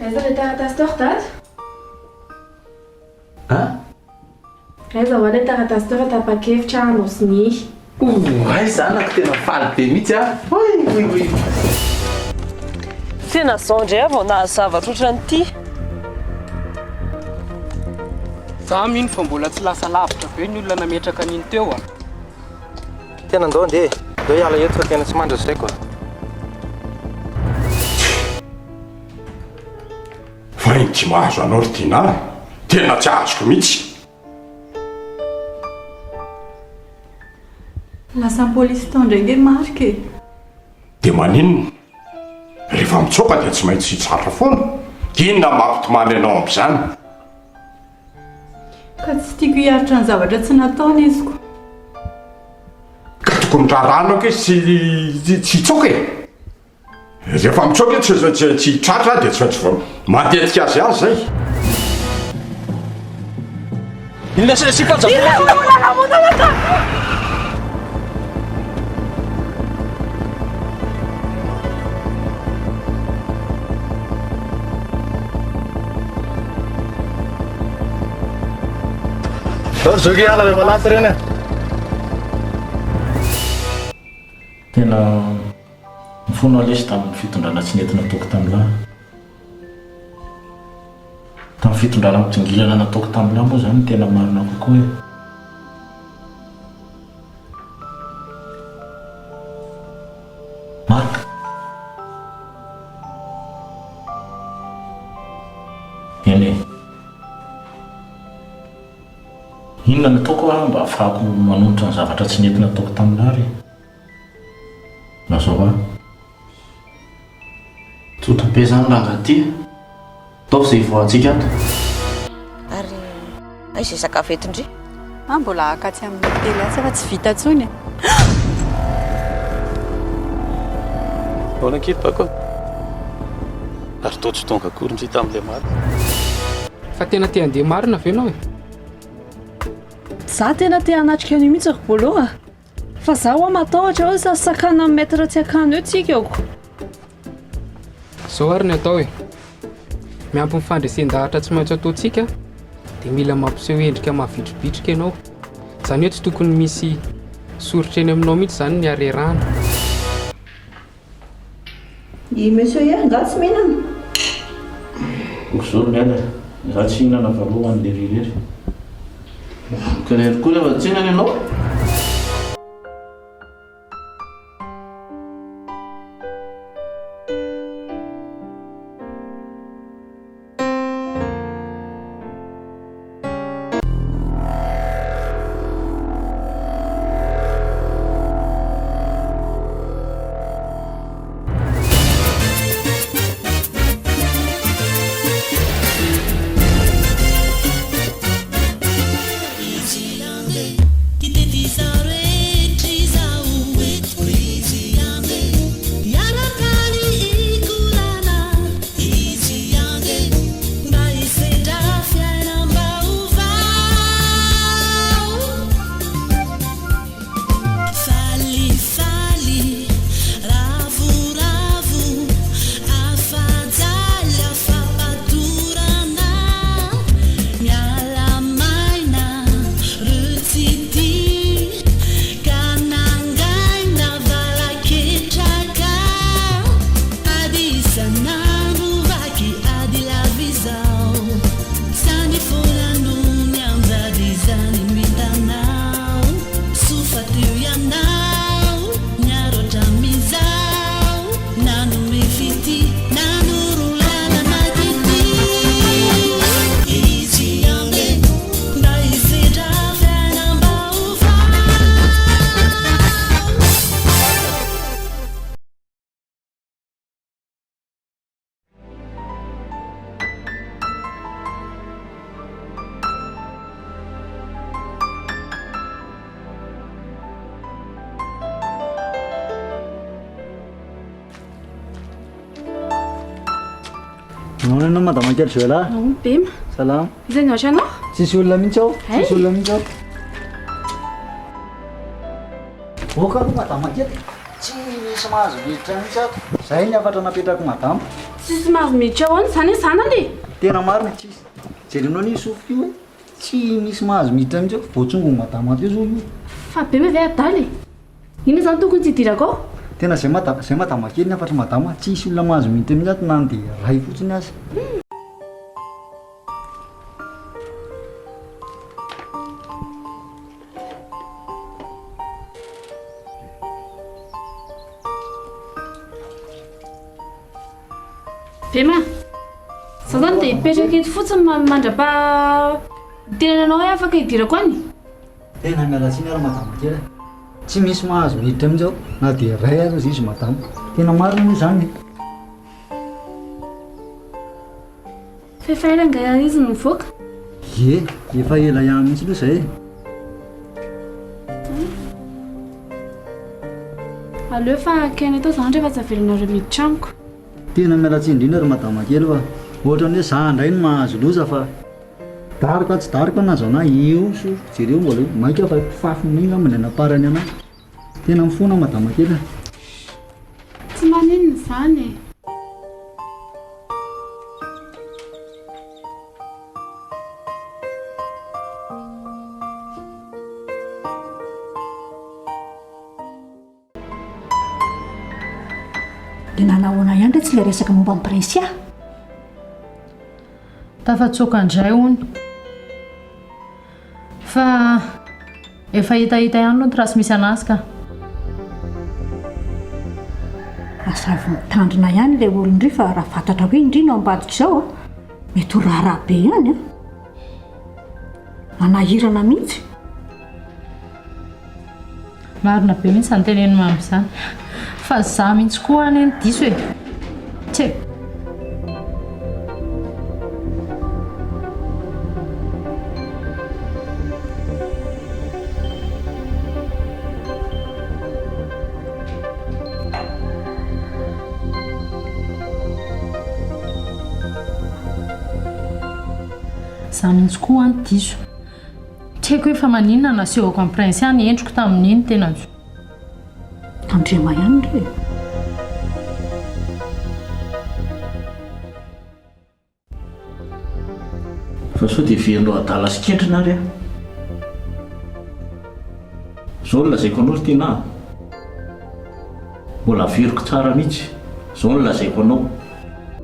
Aiza ilay taratasy tao ry dada? An? Aiza hoa ilay taratasy tao fa tapa-kevitra hanao sonia. Oay zanako tena faly be mihitsy ah! Oy oy oy. Tena zao ndray aho vao nahazo zavatra ohatran'ity. Za mino fa mbola tsy lasa lavitra be ny olona nametraka an'iny teo a! Tena ndao andeha e! Ndao hiala eto fa tena tsy mandry ny saiko a! Fa ino ty mahazo anao ry Dina a? Tena tsy azoko mihitsy. Lasan'ny polisy tao indray nge Marc e! Dia maninona? Rehefa mitsoaka dia tsy maintsy hitsara foana. Inona no mampitomany anao amin'izany? Ka tsy tiako hiaritra ny zavatra tsy nataony izy ko. Ka tokony raràna ange izy tsy tsy hitsoaka e! Rehefa mitsoaka izy tsy tsy tsy tratra dia tsy maintsy matetika azy ihany izay. Inona sy sipa Zao ry zoky hiala rehefa lasa ireny e. Tena mifona aho lesy tamin'ny fitondrana tsy nety nataoko tamin'lah. Tamin'ny fitondrana mitongilana nataoko tamin'lah moa izany no tena marina kokoa e. Marc. Eny e. Inona no ataoko aho mba hahafahako manonitra ny zavatra tsy nety nataoko taminà re? Lazao ahy. Tsotra be zany rangah ty a! Ataovy izay hivoahantsika ato. Ary aiza izay sakafo entin-dry? Ah mbola haka atsy amin'ny hotely atsy fa tsy vita intsony e. Ahoana akia ry Bako a? Ary toa tsy tonga akory ndry tamin'ilay maty. Fa tena te handeha marina ve ianao e? Za tena te hanatrika an'io mihitsy ry Bolo a! Fa za hoa matahotra hoe sady sakanan'ny maître tsy hakano eo tsika ko. Zao ary ny atao e! Miampy ny fandresen-dahatra tsy maintsy ataontsika dia mila mampiseho endrika mavitribitrika ianao. Izany hoe tsy tokony misy soritra eny aminao mihitsy izany ny harerahana. I Monsieur Hery nga tsy mihinana? Bonjour Mialy a! Izaho tsy hihinana fa aleo ho an'i Lery irery. Ka irery koa nefa tsy hihinana ianao? Nahoana ianao madama kely Joela? Nahoana Bema? Salama. Iza ny ohatranao? Tsisy olona mihitsy ao. Tsisy olona mihitsy ao. Oka aloha madama kely. Tsy misy mahazo miditra mihitsy ato. Zay ny hafatra napetrako madama. Tsisy mahazo miditra ao izany e zanany e! Tena marina tsisy. Jerenao anie io sofiko io e! Tsy misy mahazo miditra mihitsy ao, voatsongon'i madama teo zao io. Fa bema ve adala e? Inona izany tokony tsy hidirako ao? Tena zay madama, zay madama kely ny hafatry madama, tsisy olona mahazo miditra mihitsy ato na dia iray fotsiny aza. Bema, za zany dia hipetraka eto fotsiny mandra-paha tenenanao hoe afaka hidirako any. Tena miala tsiny ary madama kely a. Tsy misy mahazo miditra mihitsy ao na dia iray aza izy madama. Tena marina anie izany e. Fa efa ela angaha izy no nivoaka? Ie, efa ela ihany mihitsy aloha izay e. Aleo fa haka aina eto izany rehefa tsy avelanareo miditra amiko. Tena miala tsiny indrindra ry madama kely fa ohatran'ny hoe za indray no mahazo loza fa daroka tsy daroka na zana io sofiko jereo mbola io maika fa fafiny iny angamba ny anaparany anahy. Tena mifona madama kely a. Tsy maninona izany e. Dia nanahoana ihany re tsy ilay resaka momba an'i Princia? Tafatsoaka indray hono. Fa efa hitahita ihany aloha ny trace misy anazy ka. Asaivo mitandrina ihany ilay olon-dry fa raha fantatra hoe ndry no ambadik'izao a, mety ho raharaha be ihany an. Manahirana mihitsy. Marina be mihitsy izany tenenin'i Mamy izany. Fa za mihitsy koa anie no diso e. Tse. Za mihitsy koa no diso. Tsy haiko hoe fa maninona nasehoko an'i Princia ny endriko tamin'iny tena tsy. Tandrema ihany re e. Fa sao dia heverinao adala sy kentrina ary aho. Izao no lazaiko anao ry Tinah a. Mbola averiko tsara mihitsy. Izao no lazaiko anao.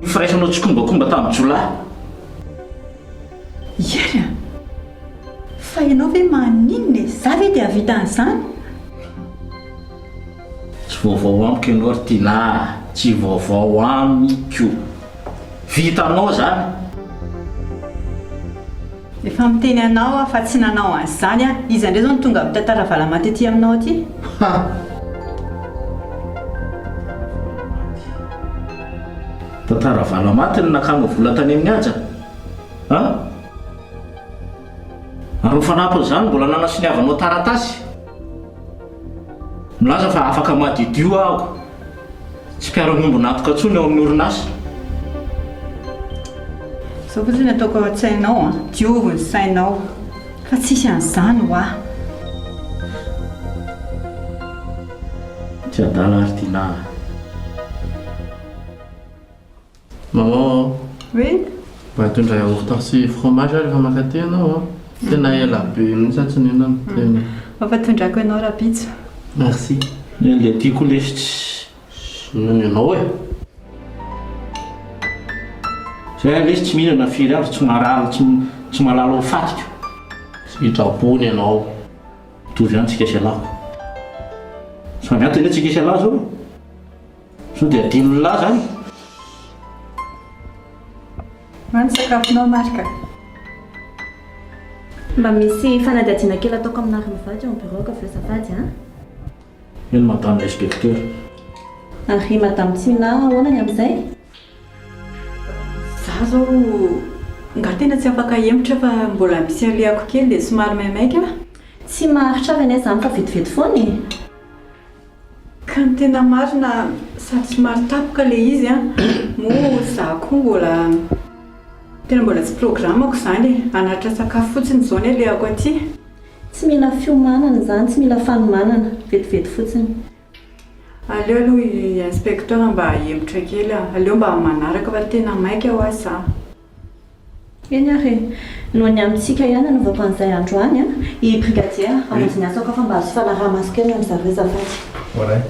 Ny firaisanao tsikombakomba tamin'ny jiolahy. Hery a! Fa ianao ve maninona e? Za ve dia hahavita an'izany? Tsy vaovao amiko ianao ry Tinah a! Tsy vaovao amiko. Vitanao izany. Efa miteny anao aho fa tsy nanao an'izany aho. Iza indray izao no tonga mitantara valamaty aty aminao aty? Ha! Tantara valamaty ny nakanao vola tany amin'i Haja? A! Ary ho fanampin'izany mbola nanasoniavanao taratasy milaza fa afaka madiodio aho, tsy mpiara-miombon'antoka intsony ao amin'ny orinasa. Izao fotsiny ataoko ao an-tsainao an, diovy ny sainao fa tsisy an'izany hoa. Tsy adala ary Tinah a. Maman, Oui? Mba hitondra yaourt sy fromage aho rehefa mankaty ianao an. Tena ela be mihitsy aho tsy nihinana, tena. Efa tondrako ianao rahampitso. Merci. Ilay tiako lesy tsy noho ny anao e. Zay lesy tsy mihinana firy andro tsy marary tsy tsy mahalala ho fatiko. Sitrapony ianao. Mitovy ihany tsika sy ialahy. Samy antony anie tsika sy ialahy zao e. Sao dia adinon'lah zany? Hoano ny sakafonao Marc a! Mba misy fanadihadiana kely ataoko aminareo mivady ao amin'ny bureau-ko avy eo azafady an! Eny madame l'inspecteur. Ary madame Tsinah ahoana ny amin'izay? Za zao nga tena tsy afaka hemotra fa mbola misy alehako kely dia somary maimaika aho. Tsy maharitra avy anie izany fa vetivety foana e! Ka ny tena marina sady somary tapoka ilay izy an, moa za koa mbola tena mbola tsy programako izany e, hanatitra sakafo fotsiny izao ny alehako aty. Tsy mila fiomanana izany, tsy mila fanomanana, vetivety fotsiny. Aleo aloha i inspecteur mba hihemotra kely a! Aleo mba manaraka fa tena maika hoa za. Eny ary e! Noho ny amintsika ihany nanaovako an'izay androany an! I brigadier, hamonjy ny asako aho fa mba azo fanaraha-maso kely ny amin-dry zareo azafady. Voaray.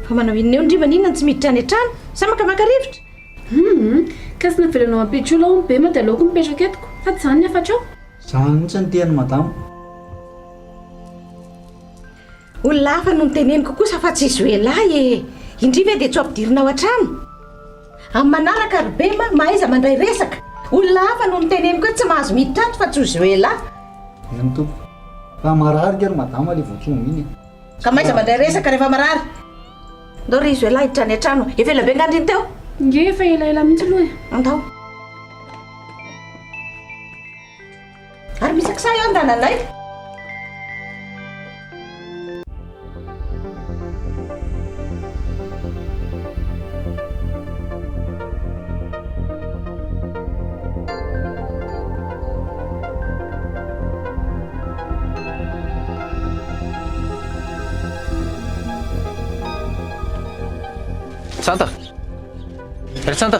Fa manao inona eo ndry maninona no tsy miditra any an-trano? Sa makamaka rivotra? Hum, ka tsy navelanao hampiditra olona hono Bema dia aleoko mipetraka eto ko, fa tsy izany ny hafatrao. Zany mihitsy no tian'i madama. Olona hafa no noteneniko kosa fa tsy zoelahy e! Indry ve dia tsy ho ampidirina ao an-trano? Amin'ny manaraka ry Bema, mahaiza mandray resaka! Olona hafa no noteneniko hoe tsy mahazo miditra ato fa tsy ho zoelahy. Eny tompoko. Fa marary kay ry madama le voatsongo iny e. Ka mahaiza mandray resaka rehefa marary. Ndao ry zoelahy hiditra any an-trano. Efa ela be nga ndry ny teo? Nge efa elaela mihitsy aloha e. Andao. Ary misy kisa eo an-dananay. Tsanta! Ry Tsanta!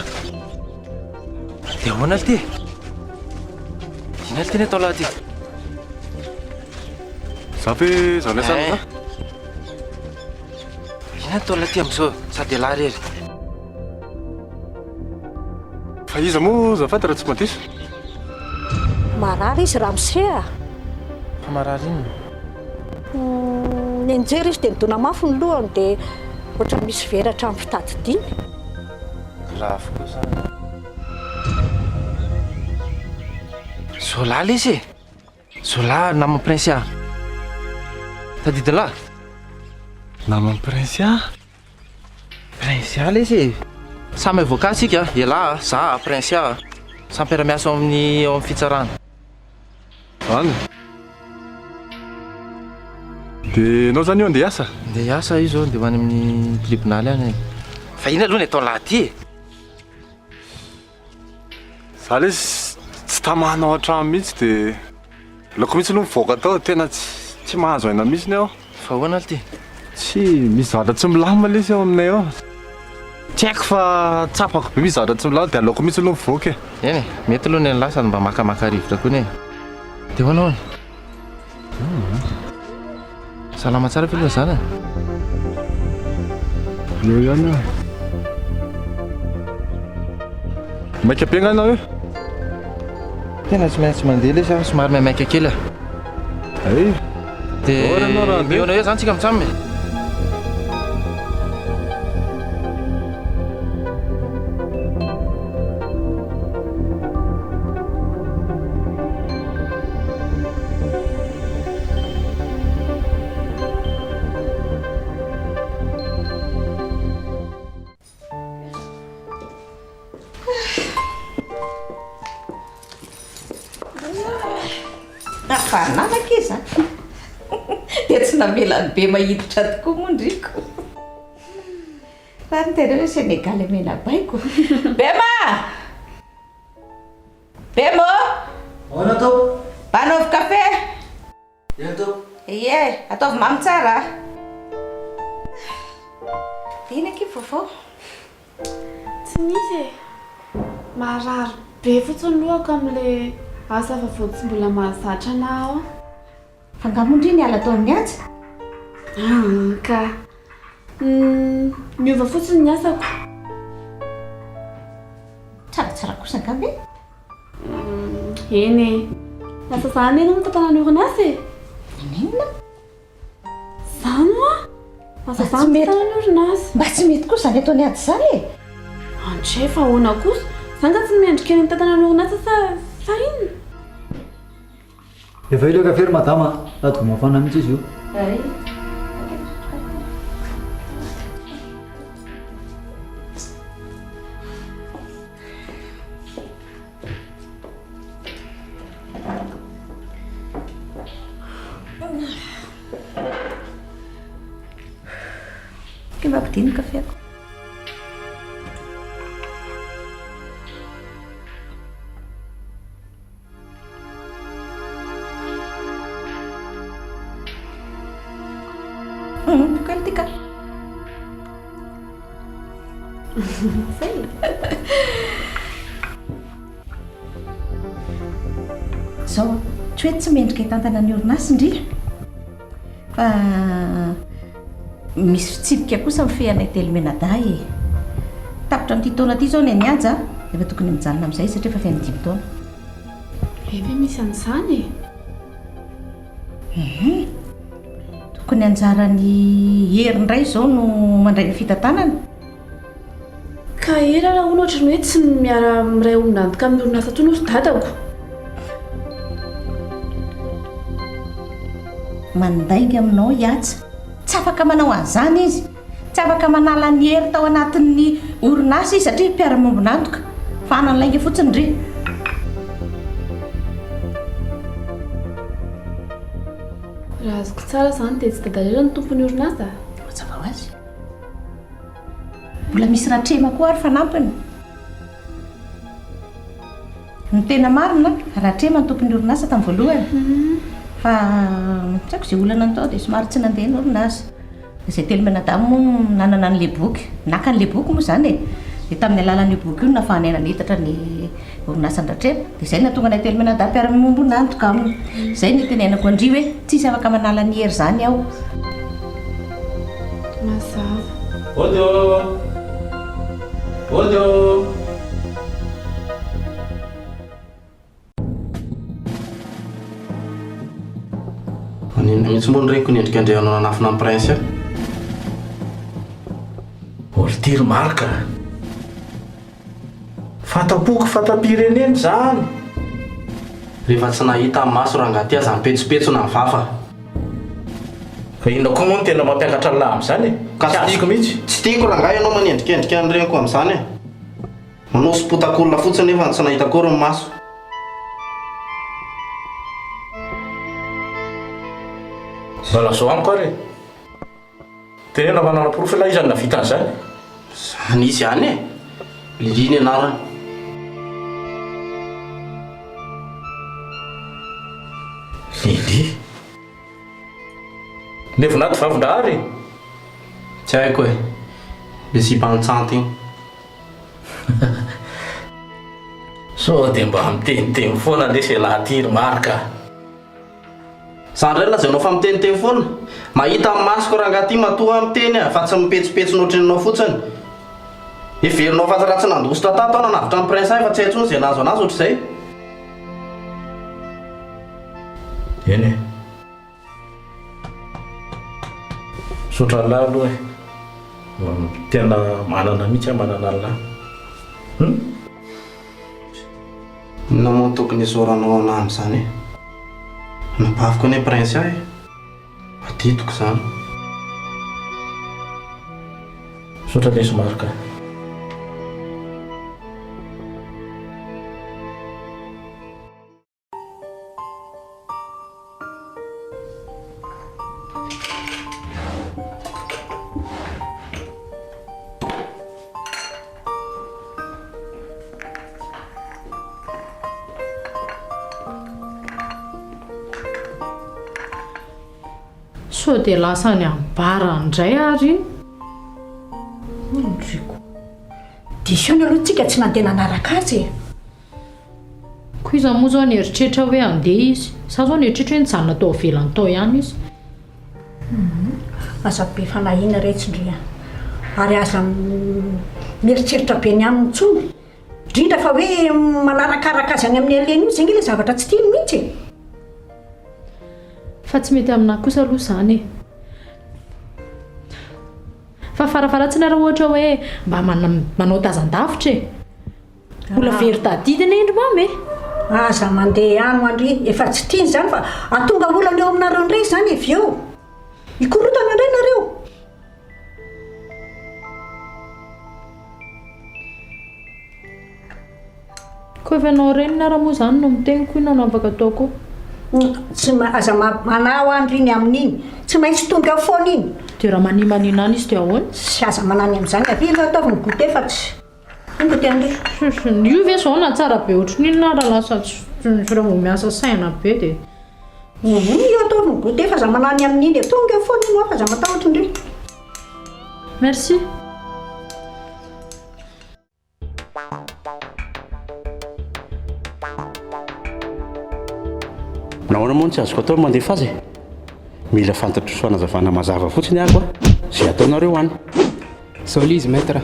Dia ahoana ity? Inona ity ny atao lahy ity? Za ve za ilay sary za? Inona ny atao lahy ity amin'izao? Sady ialahy irery. Fa iza moa azafady raha tsy mandiso? Marary izy ramose a! Fa marary inona? Nianjera izy dia nidona mafy ny lohany dia ohatran'ny misy veratra amin'ny fitadidiany. Grave koa zany. Zola lesy e! Zola naman'i Princia. Tadidin'lah? Naman'i Princia? Princia lesy e! Samy avocat tsika, elah, za, Princia. Samy mpiara-miasa ao amin'ny ao amin'ny fitsarana. Zany? Dia ianao zany io andeha hiasa? Andeha hiasa io zao, andeha ho any amin'ny tribonaly any e. Fa inona aloha ny ataon'lah aty e? Za lesy tsy tamana ao an-trano mihitsy dia aleoko mihitsy aloha mivoaka tao, tena tsy tsy mahazo aina mihitsy aho. Fa ahoana ity? Tsy misy zavatra tsy milamina lesy ao aminay ao. Tsy haiko fa tsapako be misy zavatra tsy milamina dia aleoko mihitsy aloha mivoaka e. Eny e, mety aloha ny an'lah sady mba makamaka rivotra koa anie e. Dia ahoana hono? Salama tsara ve aloha zany e? Eo ihany aho. Maika be nga ianao io? Tena tsy maintsy mandeha lesy aho, somary maimaika kely aho. Ay. Dia mihaona eo zany tsika mitsam e. Hafanana akia izany. Dia tsy namelan'i Bema hiditra tokoa moa ndry ko. Fa ny tena hoe Sénégalais mena baiko. Bema! Bema ô! Ahoana tompoko? Mba anaovy kafe. Eny tompoko. Ie, ataovy mamy tsara a. Dia iny akia vaovao. Tsy misy e! Marary be fotsiny lohako amin'ilay asa vaovao tsy mbola mahazatra anà ao. Fa nga moa ndry niala tao amin'ny Haja? Aa ka. Niova fotsiny ny asako. Tsaratsara kosa angamba e? Eny e. Lasa za anie no mitantana ny orinasa e. Maninona? Zany hoa? Lasa za no mitantana ny orinasa. Mba tsy mety koa izany ataon'i Haja izany e. Andre fa ahoana kosa? Za nga tsy mendrika ny mitantana ny orinasa sa sa inona? Efa io ilay kafe ry madama a! Sady vao mafana mihitsy izy io. Ay. Dia mba ampidino ny kafeko. Kely ty ka. Zay. Zao, tsy hoe tsy mendrika hitantana ny orinasa ndry fa misy fitsipika kosa mifehy anay telo mianadahy e. Tapitra amin'ity taona ity izao ny an'i Haja efa tokony mijanona amin'izay satria efa feno dimy taona. Re ve misy an'izany e? Ehe. Tokony anjaran'i Hery indray izao no mandray ny fitantanana. Ka Hery ary ahoana ohatran'ny hoe tsy miara miray ombon'antoka amin'ny orinasa intsony hoy ry dadako. Mandainga aminao i Haja. Tsy afaka manao an'izany izy. Tsy afaka manala an'i Hery tao anatin'ny orinasa izy satria mpiara-miombon'antoka. Fahanany lainga fotsiny ndry. Raha azoko tsara izany dia tsy dada irery no tompon'ny orinasa? Mazava ho azy. Mbola misy Ratrema koa ary fanampiny. Ny tena marina, Ratrema no tompon'ny orinasa tamin'ny voalohany. Fa tsy haiko izay olana natao dia somary tsy nandeha ny orinasa. Izay telo mianadahy moa nanana an'ilay boky, naka an'ilay boky moa izany e. Dia tamin'ny alalan'io boky io no nahafahanay nanitatra ny orinasan-dRatrema. Dia izay no nahatonga anay telo mianadahy mpiara-miombon'antoka aminy. Izay no itenenako an-dry hoe tsisy afaka manala an'i Hery izany ao. Mazava. Ody ô! Ody ô! Maninona mihitsy moa ny reniko niendrika ndray anao nanafina an'i Prince io? Ry Marc a! Fanta-poko, fanta-pirenena izany! Rehefa tsy nahita ny maso rangahy ty aza mipetsopetsona ny vava. Fa inona koa moa no tena mampiakatra an'lah amin'izany e? Ka Tsy azoko mihitsy. Tsy tiako rangahy ianao manendrikendrika ny reniko amin'izany e! Manao sopotak'olona fotsiny nefa tsy nahita akory ny maso. Mba lazao amiko ary e! Teneno raha manana porofo ialahy iza no nahavita an'izany? Zany izy ihany e! Lily ny anarany. Lily? Levona ato vavon-drahary e! Tsy haiko e! Le sipa nitsanty iny. Sao dia mba miteniteny foana lesy ialahy ity ry Marc a! Zany ndray lazainao fa miteniteny foana? Mahita ny masoko rangahy ty matoa aho miteny a, fa tsy mipetsopetsona ohatrin'ny fotsiny. Heverinao fa raha tsy nandositra tato aho nanavotra an'i Prince ahy efa tsy hay intsony izay nahazo anazy ohatr'izay. Eny e. Misaotra an'lah aloha e. Tena manana mihitsy aho manana an'lah. Hum. Inona moa no tokony hisaoranao anah amin'izany e? Anabaviko anie Prince ahy e! Adidiko izany. Misaotra lesy Marc a. Sao dia lasa any amin'ny bar indray ary iny? Ndriko. Diso ihany aloha tsika tsy nandeha nanaraka azy e. Ko iza moa zao nieritreritra hoe handeha izy? Za zao nieritreritra hoe nijanona tao ivelany tao ihany izy. Humm aza be fanahiana retsy ndry a! Ary aza mieritreritra be ny aminy intsony, indrindra fa hoe manarakaraka azy any amin'ny alehany io, zay nge le zavatra tsy tiany mihitsy e! Fa tsy mety aminà kosa aloha izany e! Fa farafaharatsiny ary ohatra hoe mba manao tazan-davitra e! Mbola very tadidy anie indry mamy e! Aza mandeha any ho'a ndry, efa tsy tiany izany fa atonga olana eo aminareo indray izany avy eo. Hikorotana indray nareo. Koa efa ianao reniny ara moa izany no miteny ko inona no afaka ataoko? Tsy aza manahy ho'a ndry ny amin'iny, tsy maintsy tonga foana iny. Dia raha manimanina any izy dia ahoana? Tsy aza manany amin'izany avia aloha ataovy ny goûter fa tsy io goûter an-dry. Io ve izao na tsara be ohatry ny inona raha lasa tsy raha vao miasa saina be dia. Humm io ataovy ny goûter fa aza manany amin'iny e, tonga eo foana iny hoa fa aza matahotra ndry. Merci. Nahoana moa no tsy azoko atao ny mandefa azy e? Mila fantatro sy fanazavana mazava fotsiny aho a! Izay ataonareo any. Zao le izy maître,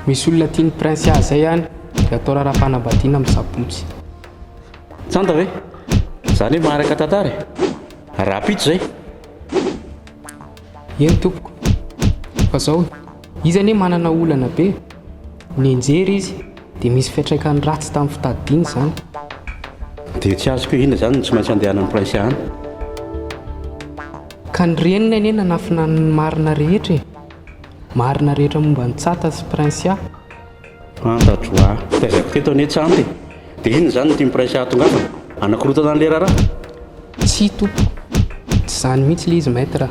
misy olona tian'i Princia zay any de atao raharaham-panambadiana amin'ny sabotsy. Tsanta ve? Zany hoe maharaka tantara e! Rahampitso zay. Eny tompoko. Fa zao, izy anie manana olana be. Nianjera izy dia misy fiantraikany ratsy tamin'ny fitadidiany izany. Dia tsy azoko hoe inona izany no tsy maintsy andehanan'i Princia any. Ka ny reniny anie nanafina ny marina rehetra e! Marina rehetra momba an'i Tsata sy Princia. Fantatro a! Taizako teto anie Tsanta e! Dia inona izany no tian'i Princia hahatongavana? Hanakorontana an'ilay raharaha? Tsia tompoko, tsy izany mihitsy ilay izy maître a!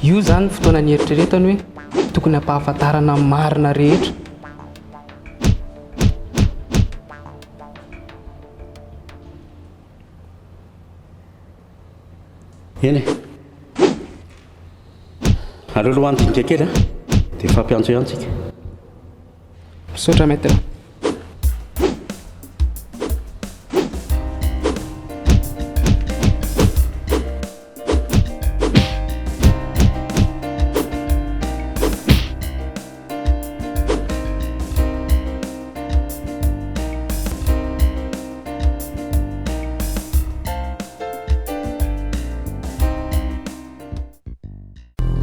Io izany ny fotoana nieritreretany hoe tokony hampahafantarana ny marina rehetra. Eny e! Aleo aloha handinika kely a! Dia hifampiantso ihany tsika. Misaotra maître.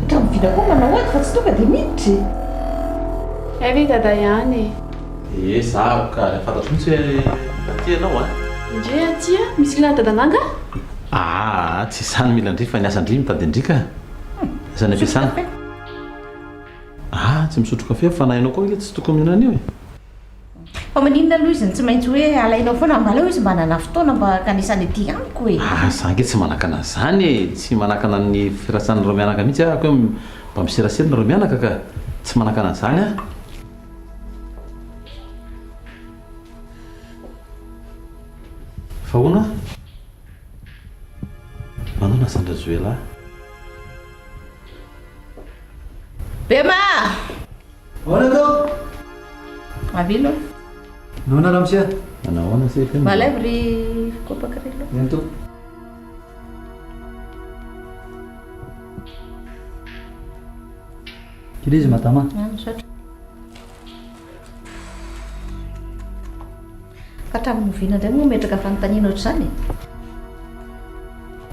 Hatramin'ny vina koa manao ady fa tsy tonga dia miditra e! Hay ve i Dada ihany e! Ee, zahako ka, fantatro mihitsy hoe aty ianao a! Ndry aty a! Misy ilana dadanà angaha? Aa, tsy izany mila an-dry fa ny asan-dry mitady an-dry ka! Asa any am-piasana. Aa, tsy misotro kafe aho fa na ianao koa ange tsy tokony mihinana an'io e! Fa maninona aloha izy no tsy maintsy hoe alainao foana? Mba aleo izy mba hanana fotoana mba hankanesany aty amiko e! Ah, za ange tsy manakana an'izany e! Tsy manakana ny firaisan'ireo mianaka mihitsy aho hoe mba miserasera nareo mianaka ka! Tsy manakana an'izany aho. Fa ahoana? Manaona Sandra Joela? Bema! Ahoana atao? Avia aloha. Nahoana ramose a? Manahoana se Mba alaivo ry kopaka ry aloha. Eny tompoko. Kely izy madama. Ah, misaotra. Fa hatramin'ny oviana indray moa metraka fanontaniana ohatr'izany e?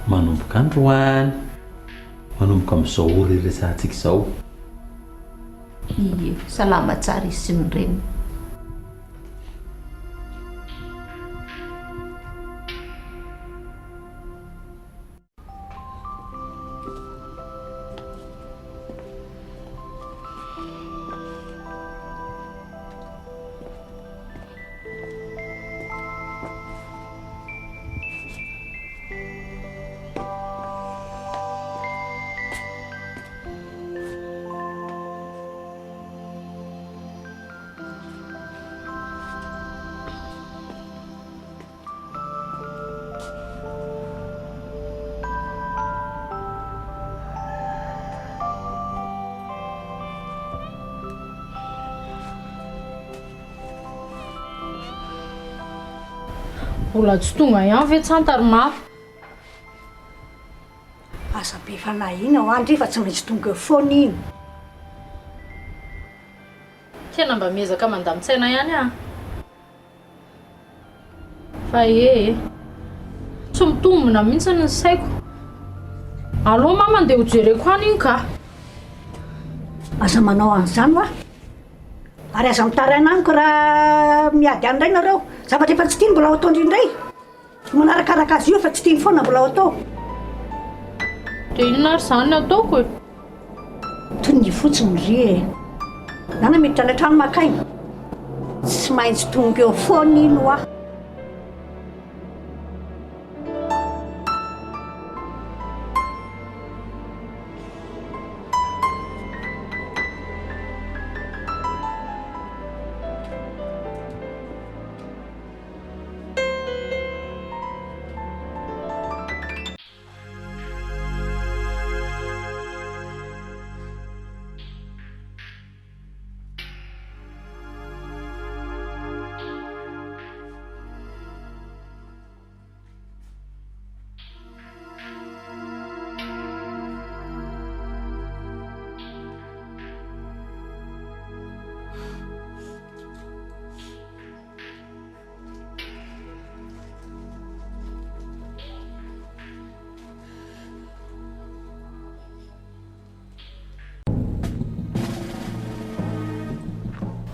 Manomboka androany. Manomboka amin'izao ora iresahantsika izao. Ie, salama tsara izy sy ny reniny. Mbola tsy tonga ihany ve Tsanta ry mafy? Aza be fanahiana hoa ndry fa tsy maintsy tonga eo foana iny. Tena mba miezaka mandamin-tsaina ihany aho. Fa ee. Tsy mitombina mihitsy ny saiko. Aleo mama andeha ho jereko any iny ka. Aza manao an'izany hoa. Ary aza mitaraina amiko raha miady any indray nareo. Zavatra efa tsy tiany mbola ho ataondry indray. Manarakaraka azy io efa tsy tiany foana mbola ho atao. Dia inona ary izany no ataoko e? Tonia fotsiny ry e. Nana miditra any an-trano maka aina. Tsy maintsy tonga eo foana iny hoa.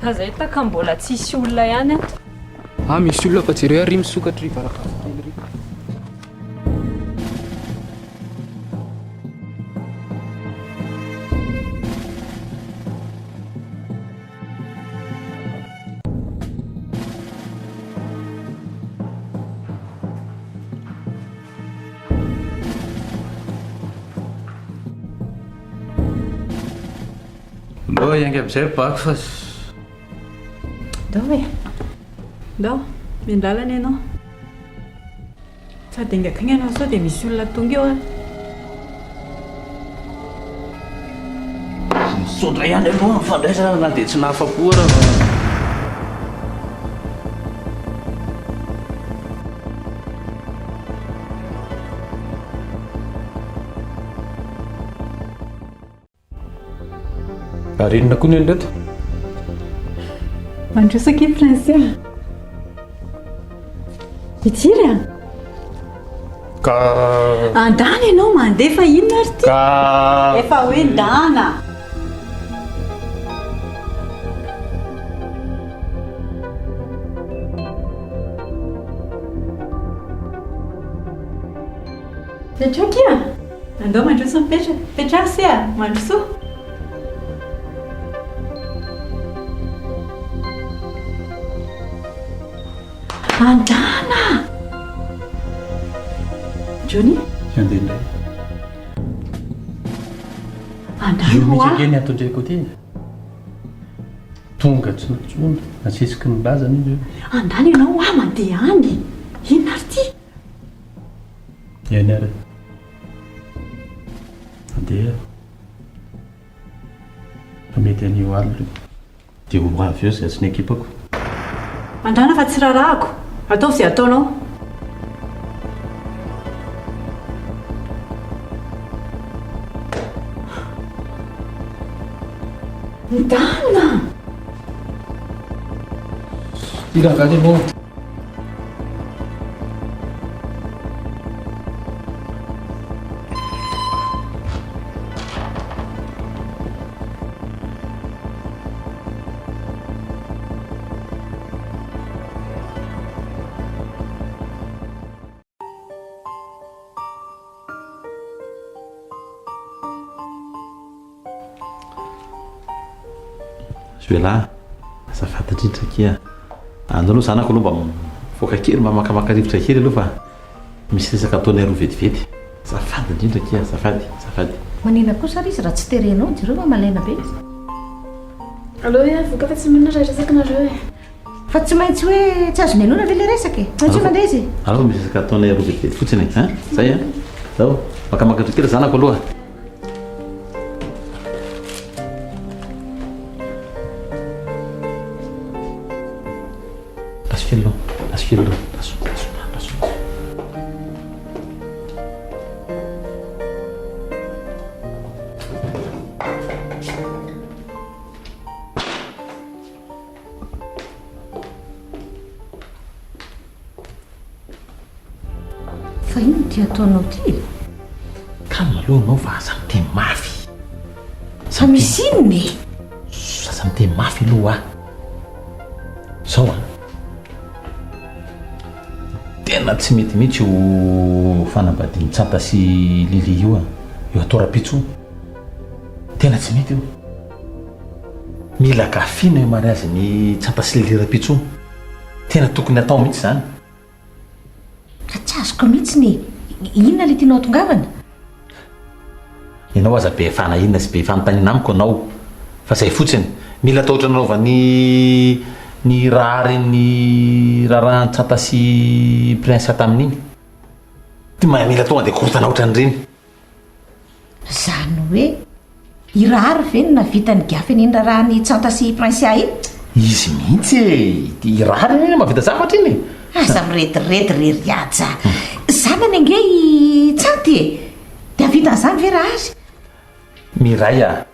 Aza hita ka mbola tsisy olona ihany ato. Ah misy olona fa jereo ary misokatra ry varavarankely ry. Ndao hiainga amin'izay ry Bako fa. Ndao e! Ndao, miandalana ianao. Sady haingankaingana ianao sao dia misy olona tonga eo ary. Misaotra ihany aloha amin'ny fandraisana na dia tsy nahafa-po ara fa. Ary inona koa ny an'ireto? Mandroso akia Prince a! Hitsiry a! Ka. Andana ianao mandeha fa inona ary ity? Ka. Efa hoe ndana! Petrao akia! Andao mandroso mipetraka. Petraho se a! Mandrosoa! Andana! Johnny? Tsy handeha indray. Andana Io hoa! mihitsy ange ny anton-dreko aty e. Tonga tsy nantsoina, nasesiky ny lazany izy io. Andana ianao hoa mandeha any! Inona ary ity? Eny ary e. Andeha. Fa mety anio alina io. Dia ho avy eo izay sy ny ekipako. Andrana fa tsy rarahako. Ataovy izay ataonao. Ndana! Ity rangahy ianao. Zoelah, azafady indrindra akia. Andao aloha zanako aloha mba mivoaka kely, mba makamaka rivotra kely aloha fa misy resaka ataonay roa vetivety. Azafady indrindra akia, azafady, azafady. Manina kosa ary izy raha tsy terenao, jereo fa malaina be izy. Aleo hoe avoaka fa tsy mino raha hiresaka nareo e. Fa tsy maintsy hoe tsy azony henoina ve ilay resaka e? Tsy maintsy hoe mandeha izy e? Aleo fa misy resaka ataonay roa vetivety fotsiny e, hein? Zay an? Zao, makamaka rivotra kely zanako aloha. Laso kely aloha, laso kely aloha, laso, laso, laso. Fa inona ity ataonao ity e? Calme aloha ianao fa aza miteny mafy. Fa misy inona e? Shh, aza miteny mafy aloha ah. Zao an. Tena tsy mety mihitsy io fanambadian'i Tsanta sy Lily io an. Io atao rahampitso io. Tena tsy mety io. Mila gafina io mariazin'i Tsanta sy Lily rahampitso io. Tena tokony atao mihitsy izany. Ka tsy azoko mihitsy ny inona ilay tianao hatongavana? Ianao aza be fanahiana sy be fanontaniana amiko ianao fa zay fotsiny. Mila atao ohatran'ny nanaovan'i ny rahary ny raharahan'i Tsanta sy Prince tamin'iny. Mila tonga dia korontana ohatran'ireny. Zany hoe i Rahary ve no nahavita nigafy an'iny raharahan'i Tsanta sy i Princia iny? Izy mihitsy e! I Rahary anie mahavita zavatra iny e! Aza mirediredy re ry Haja a! Zanany ange i Tsanty e! Dia hahavita an'izany ve Rahary? Miray a!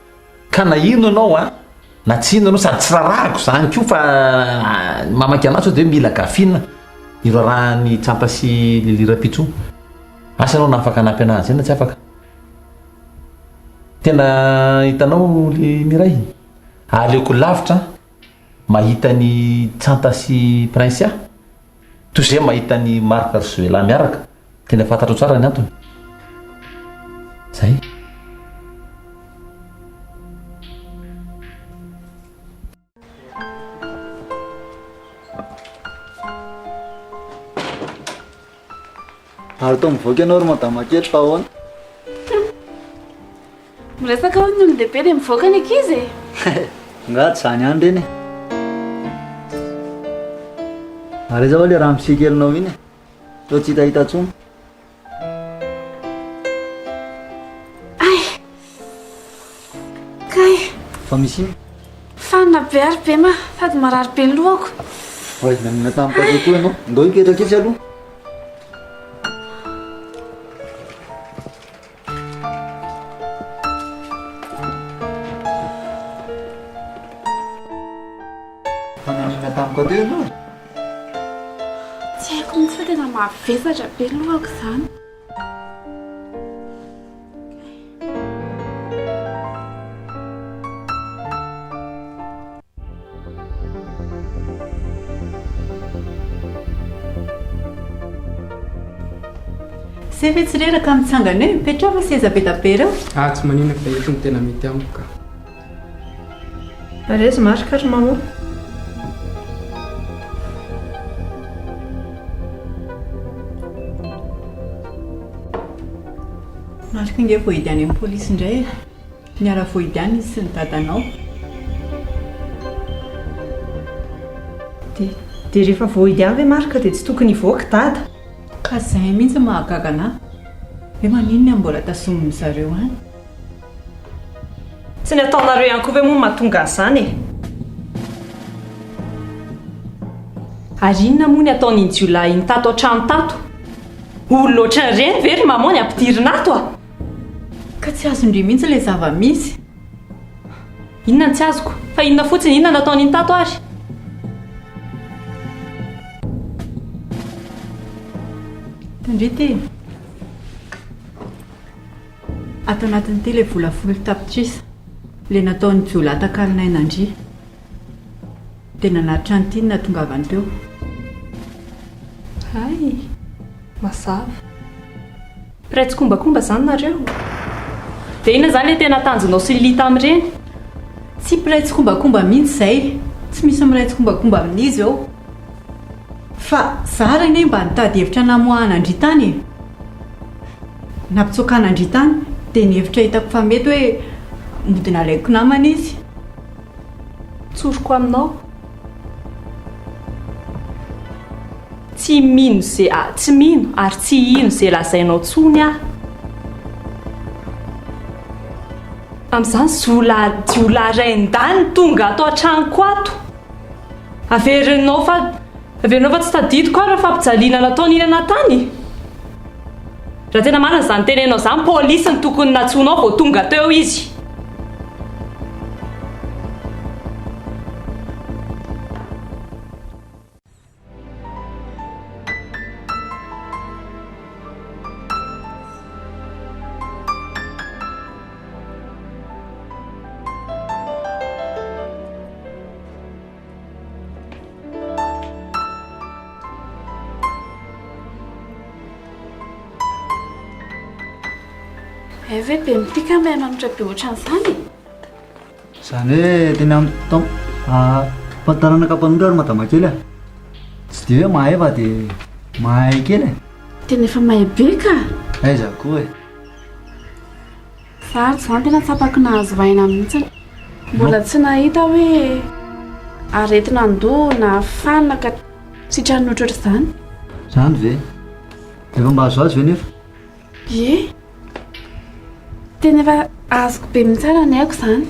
Ka na ino ianao a, na tsy ino ianao, sady tsy rarahako izany koa fa ny mamaky anahy sao dia hoe mila gafina io raharahan'i Tsanta sy Lily Rapitso. Asa ianao na afaka hanampy anahy an'izay na tsy afaka. Tena hitanao le Miray? Aleoko lavitra. mahita an'i Tsanta sy Princia, toy izay mahita an'i Marc ry Zoela miaraka, tena fantatrao tsara ny antony. Zay. Ary toa mivoaka ianao ry madama kely fa ahoana? Miresaka hono ny olon-dehibe dia mivoaka ny ankizy e! Nga tsy izany ihany ireny e! Ary aiza hoa ilay ramose kelinao iny e? Toa tsy hitahita intsony. Ay! Kay! Fa misy inona? Fanina be ary Bema, sady marary be ny lohako. Oay, nanina tamin'ny paquet koa ianao. Ndao hipetraka etsy aloha. Fa nanina tampoka teo ianao e? Tsy haiko mihitsy fa tena mavesatra be ny lohako izany. Se ve tsy reraka mitsangana eo? Mipetraha fa seza be da be ireo. Ah, tsy maninona fa eto no tena mety amiko ka. Ary aiza Marc ry Maman? Marc ange voahidy any amin'ny polisy indray e. Niara-voahidy any izy sy ny dadanao. Dia, dia rehefa voahidy any ve Marc dia tsy tokony hivoaka dada? Ka izay mihitsy no mahagaga anà. Hoe maninona no mbola tazomin-dry zareo any? Tsy ny ataonareo ihany koa ve moa no mahatonga an'izany e? Ary inona moa ny ataon'iny jiolahy iny tato an-trano tato? Olona ohatran'ireny ve ry maman ny ampidirina ato a? Ka tsy azon-dry mihitsy ilay zava-misy. Inona no tsy azoko? Fa inona fotsiny, inona no ataon'iny tato ary? Tandria ity. Ato anatin'ity ilay vola 10 tapitrisa, ilay nataon'ny jiolahy takalon'aina an-dry. Dia nanatitra an'ity no nahatongavany teo. Hay! Mazava. Mpiray tsikombakomba izany nareo? Dia inona izany ilay tena tanjonao sy Lily tamin'ireny? Tsy mpiray tsikombakomba mihitsy izay. Tsy misy miray tsikombakomba amin'iza eo. Fa zara anie mba nitady hevitra namoahana an-dry tany e! Nampitsoakana an-dry tany, dia ny hevitra hitako fa mety hoe mody nalaiko namana izy. Tsoriko aminao. Tsy mino ze tsy mino ary tsy hino ze lazainao tsony aho. Amin'izany zola jiolahy rain-dahy no tonga ato an-tranoko ato. Averinao fa averinao fa tsy tadidiko ary ny fampijaliana nataony iny anah tany. Raha tena marina izany tenenao izany, polisy no tokony nantsoinao vao tonga teo izy. Hay ve be mipika mahay manotra be ohatran'izany e? Izany hoe tena amin'ny ah, taranaka mpanotra ry madama kely a. Tsy dia hoe mahay fa dia mahay kely e. Tena efa mahay be ka! Aiza koa e. Za ary zany tena tsapako nahazo aina mihitsy. Mbola tsy nahita hoe aretina an-doha na fanina ka sitran'ny ohatrohatr'izany. Zany ve? Efa mba azoazo ve nefa? Ie. Tena efa azoko be mihitsy ara ny aiko izany.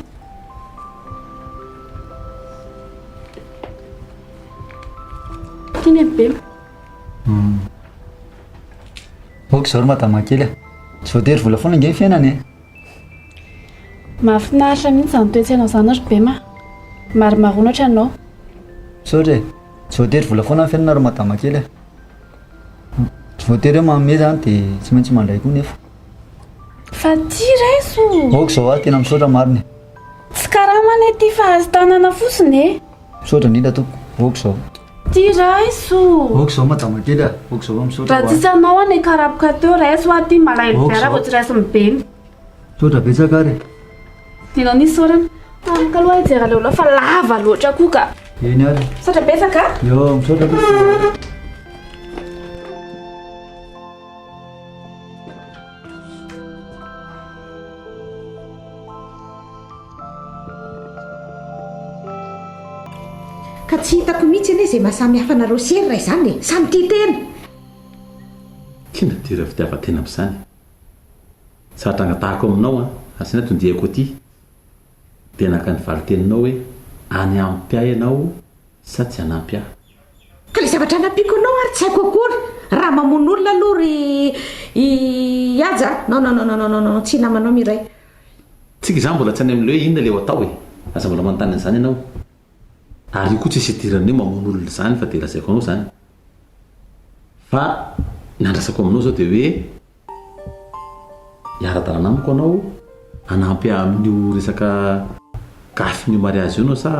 Ity ny be. Hmm. Ok izao ry madama kely a. Tsy voatery vola foana ange ny fiainana e. Mahafinaritra mihitsy izany toe-tsainao izany ry Bema. Maromaroana ohatranao. Misaotra e. Tsy voatery vola foana ny fiainana ry madama kely a. Tsy voatery hoe manome izany dia tsy maintsy mandray koa nefa. Fa ty raiso! Ok izao aho tena misaotra marina e. Tsy karama anie ity fa azo tanana fotsiny e. Misaotra. Misaotra indrindra tompoko. Ok izao. Ty raiso. Ok izao madama kely a. Ok izao fa misaotra Raha ho ahy. tsisy anao aho nikarapoka teo raiso aho ty malahelo Ok be raha izao. vao tsy raisin'i Beny. Misaotra betsaka ary e. Tianao ny isaorana. Tampoka aloha hijery aleoleo fa lava loatra koa ka. Eny ary. Misaotra betsaka a. Yo, misaotra tompoko. Ka tsy hitako mihitsy anie izay maha samy hafa anareo sy Hery raha izany e! Samy tia tena! Tiana dira fitiavan-tena amin'izany. Sarotra angatahako aminao an, ary izay no anton-diako aty. Dia naka ny valin-teninao hoe any ampy ahy ianao sa tsy hanampy ahy? Ka ilay zavatra hanampiako anao ary tsy haiko akory. Raha mamono olona aloha ry i Haja a! Non non non non non non tsy namanao Mireille. Tsika izany mbola tsy any amin'ilay hoe inona ilay ho atao e! Aza mbola manontany an'izany ianao. Ary io koa tsisy idiran'ny hoe mamono olona izany fa dia lazaiko anao izany. Fa ny andrasako aminao izao dia hoe. Hiara-dalana amiko anao hanampy ahy amin'io resaka gafin'io mariazy io ianao sa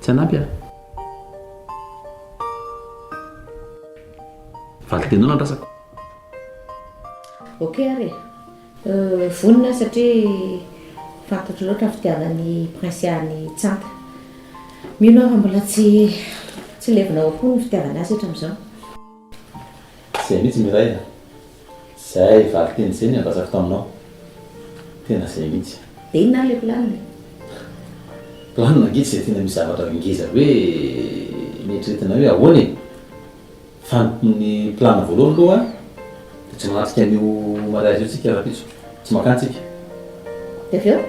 tsy hanampy ahy? Valin-teninao no andrasako. Ok ary e. Vonona aho satria fantatro loatra ny fitiavan'i Princia an'i Tsanta. Mino aho fa mbola tsy tsy levona ao am-pony ny fitiavana azy hatramin'izao. Zay mihitsy Mireille a! Zay valinteny zay ny andrasako taminao. Tena zay mihitsy. Dia inona ary ilay planina e? Planina ange tsy dia tena misy zavatra ngeza hoe neritreretina hoe ahoana e! Fa ny plan voalohany aloha dia tsy manatrika an'io mariage io tsika rahampitso. Tsy mankany tsika. Dia avy eo?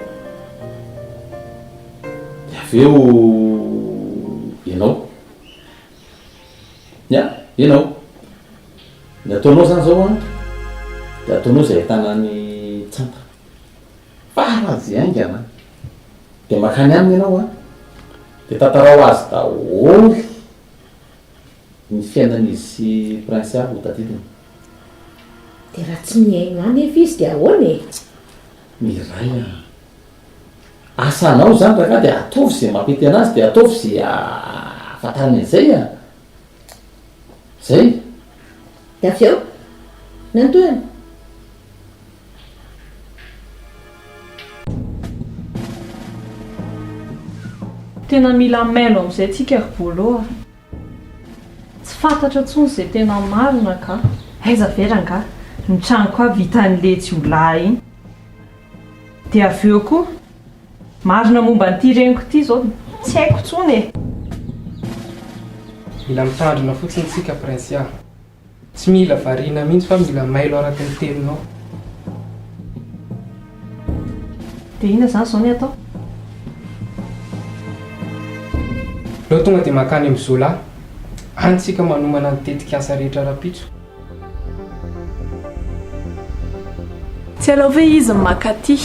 Dia avy eo ianao. Ya, ianao. Ny ataonao zany zao an, dia ataonao izay ahitana an'i Tsanta. Faran'izay haingana an. Dia mankany aminy ianao an, dia tantarao azy daholo ny fiainan'izy sy Princia ho tadidiny. Dia raha tsy mihaino ahy nefa izy dia ahoana e? Miray an. Asanao izany rangahy dia ataovy izay mampety anazy dia ataovy izay ahafantarany an'izay a! Zay. Dia avy eo? Inona ny tohiny? Tena mila mailo amin'izay tsika ry Bolo a! Tsy fantatra intsony izay tena marina ka! Aiza ve rangahy ny tranoko ahy vitan'le jiolahy iny? Dia avy eo koa, marina momba an'ity reniko ity izao tsy haiko intsony e! Mila mitandrina fotsiny tsika Princia. Tsy mila variana mihitsy fa mila mailo araka ny teninao. Dia inona izany izao ny atao? Aleo tonga dia mankany amin'i Zola. Any tsika manomana ny tetikasa rehetra rahampitso. Tsy alao ve izy no makaty?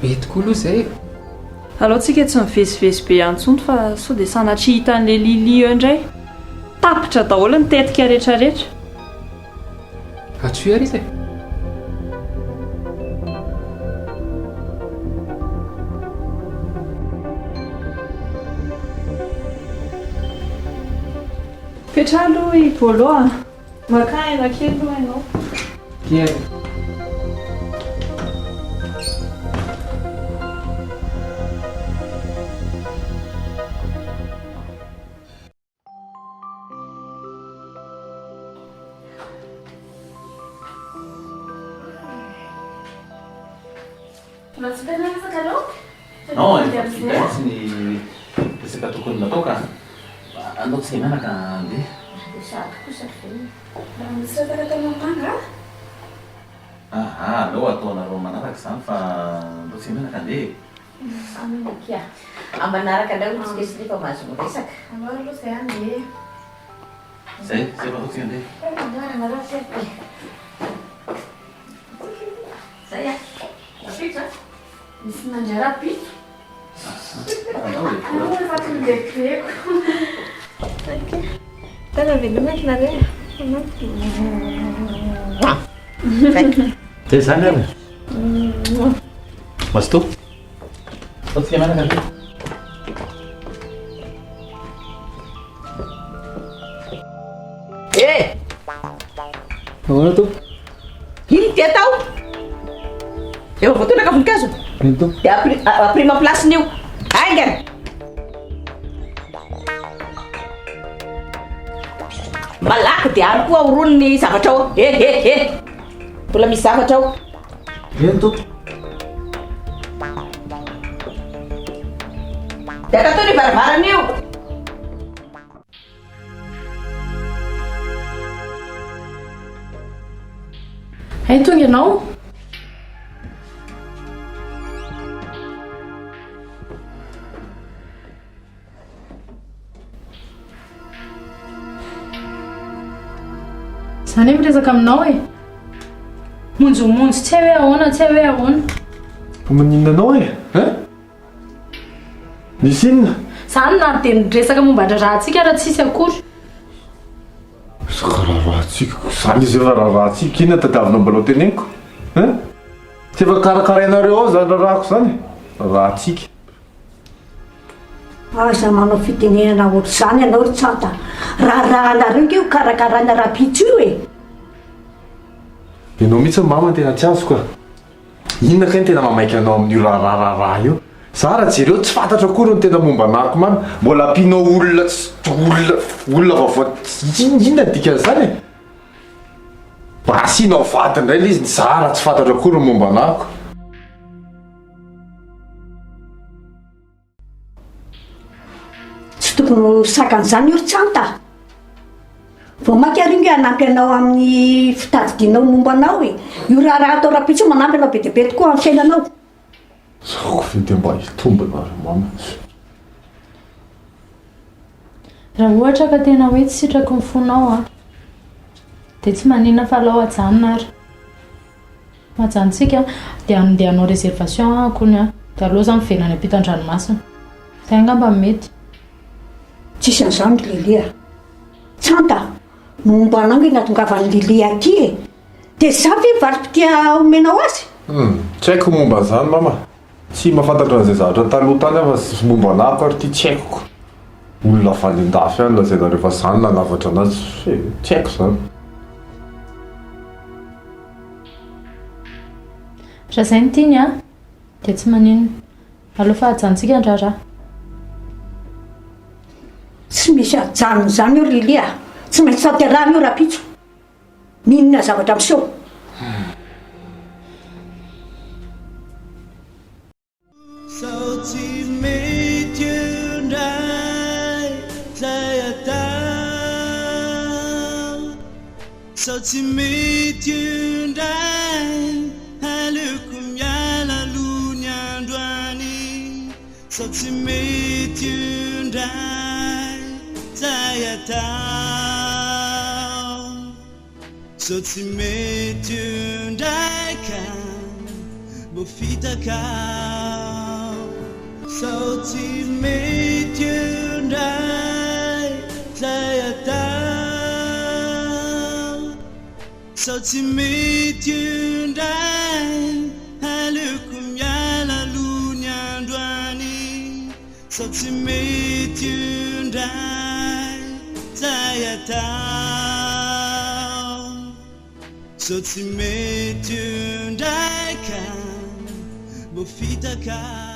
Mety koa aloha izay e! Alao tsika tsy mivezivezy be any intsony fa sao dia sanatria hitan'ilay Lily eo indray. Tapitra daholo ny tetika retraretra. Antsoy ary izy e! Petraho aloha i Bolo a! Makà aina kely aloha ianao. Eny. Mbola tsy vita ny resaka aloha? Non, efa vita mihitsy ny resaka tokony natao ka. Andao tsika mianaka handeha. Dia sady kosa ve? Mbola misy resaka tao Mahajanga a? Aha, aleo ataonareo manaraka izany fa andao tsika mianaka handeha e. Amen akia. Amin'ny manaraka indray hoy tsika sy Liva mahazo miresaka. Aleo aloha izay handeha e. Zay, zay fa ataontsika handeha. Aleo ary anareo akia e. Zay a. Rahampitso a. Misy mandray rahampitso. Andao e. Aleo efa tsy lehibeko. Ok. Tena veloma ry nareo. Zay zany ary. Mazotoa. Ataontsika mianaka ve? Ahoana tompoko? Ino ty atao? Efa voatondraka voninkazo? Eny tompoko. Dia ampirimo amin'ny place-ny io. Haingana! Malaky dia ary koa ahorony ny zavatra ao. Eh eh eh! Mbola misy zavatra ao. Eny tompoko. Dia akatony io varavarana io. Hay tonga ianao. Za anie miresaka aminao e. Monjomonjo tsy hay hoe ahoana, tsy hay hoe ahoana. Fa maninona anao e? Hein? Nisy inona? Za no na dia niresaka momba ny raharahantsika ary tsisy akory. Resaka raharahantsika? Zany izy efa raharahantsika, inona tadiavinao mbola ho teneniko? Hein? Tsy efa karakarainareo ao zany raharahako zany e? Raharahantsika. Aza manao fitenenana ohatr'izany ianao ry Tsanta. Raharahanareo nge io karakaraina rahampitso io e! Ianao mihitsy mama no tena tsy azoko a! Inona kay no tena mamaika anao amin'io raharaha raharaha io? Za raha jereo tsy fantatro akory ny tena momba anah ko mamy, mbola ampianao olona tsy olona olona vaovao inona inona ny dikan'izany e? Mba asianao vady indray ilay izy, za raha tsy fantatro akory ny momba anah ko. Tsy tokony ho sakan'izany io ry Tsanta a! Vao mainka ary io nge hanampy anao amin'ny fitadidianao ny momba anao e! Io raharaha atao rahampitso io manampy anao be dia be tokoa amin'ny fiainanao. Zako ve dia mba hitombina ry mama? Raha ohatra ka tena hoe tsy sitraky ny fonao an, dia tsy maninona fa alao ajanona ary. Ajanontsika dia andeha hanao réservation aho kony an, dia aleo za miverina any ampitan-dranomasina. Zay angamba no mety. Tsisy an'izany ry Lily a! Tsanta, momba anao nge nahatongavan'i Lily aty e! Dia za ve valim-pitia omenao azy? Hum, tsy haiko ny momba an'izany mama. Tsy mahafantatra an'izay zavatra taloha tany aho fa momba anah ko ary ity tsy haiko ko. Olona avy any an-dafy any lazainareo fa zany nanavatra anazy, tsy haiko zany. Raha izay no tiany an, dia tsy maninona. Aleo fa ajanontsika ny raharaha. Tsy misy ajanona izany io ry Lily a! Tsy maintsy tanterahina io rahampitso. N'inona zavatra miseho. Sao tsy mety eo indray zay atao Sao tsy mety eo indray aleoko miala aloha ny androany Sao tsy mety eo indray zay atao Sao tsy mety eo indray ka mbo fitaka Sao tsy mety eo indray zay atao Sao tsy mety eo indray aleoko miala aloha ny androany Sao tsy mety io indray zay atao Sao tsy mety io indray ka mbo fitaka.